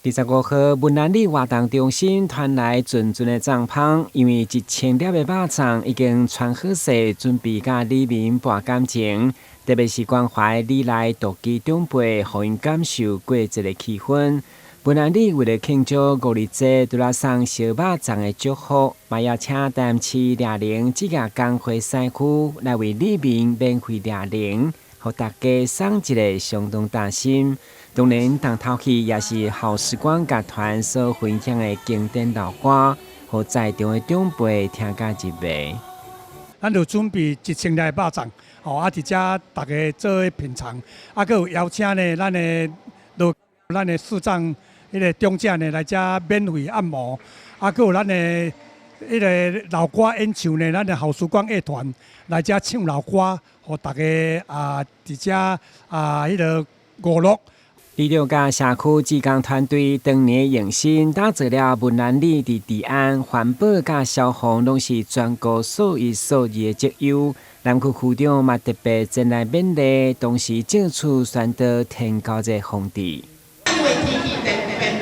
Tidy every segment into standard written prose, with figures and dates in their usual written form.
25號，文蘭里活動中心傳來陣陣的帳篷，因為1000粒的肉粽已經穿好勢，準備佮里民博感情。特別是關懷里內獨居長輩，予𪜶感受過節的氣氛。文蘭里為了慶祝五日節，除了送燒肉粽的祝福，嘛邀請台南市掠龍職業工會師傅來為里民免費掠龍，予大家送一个相當貼心。當然，重頭戲也是好時光樂團所分享的經典老歌，予在場的長輩聽甲入迷。咱就準備1000粒的肉粽，吼啊，佇遮逐家做伙品嚐，啊，閣有邀請呢，咱的視障彼个長者呢來遮免費按摩，啊，閣有咱的彼个老歌演唱呢，咱的好時光樂團來遮唱老歌，予逐家啊，佇遮啊，彼个娛樂。里長佮社區志工團隊當年用心打造了文蘭里佇治安、環保佮消防攏是全國數一數二的績優。南區區長嘛特別前來勉勵，同時正式宣導天狗節防治。因為天氣變變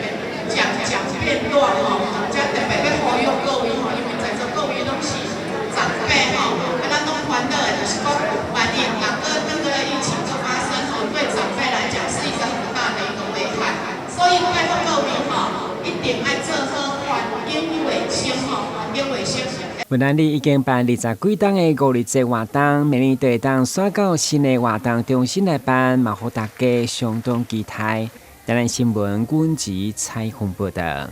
漸漸變熱吼，才特別欲呼籲各位吼，因為在座各位攏是長輩吼，啊，咱攏煩惱的就是講，萬一若閣那個疫情閣發生吼，對長輩來講是一個很大的一個危害，所以拜託各位吼，一定愛做好環境衛生吼，環境衛生。文蘭里已經辦20幾冬的五日節活動，明年就會當徙到新的活動中心來辦，嘛予大家相當期待。台南新聞阮子采訪報導。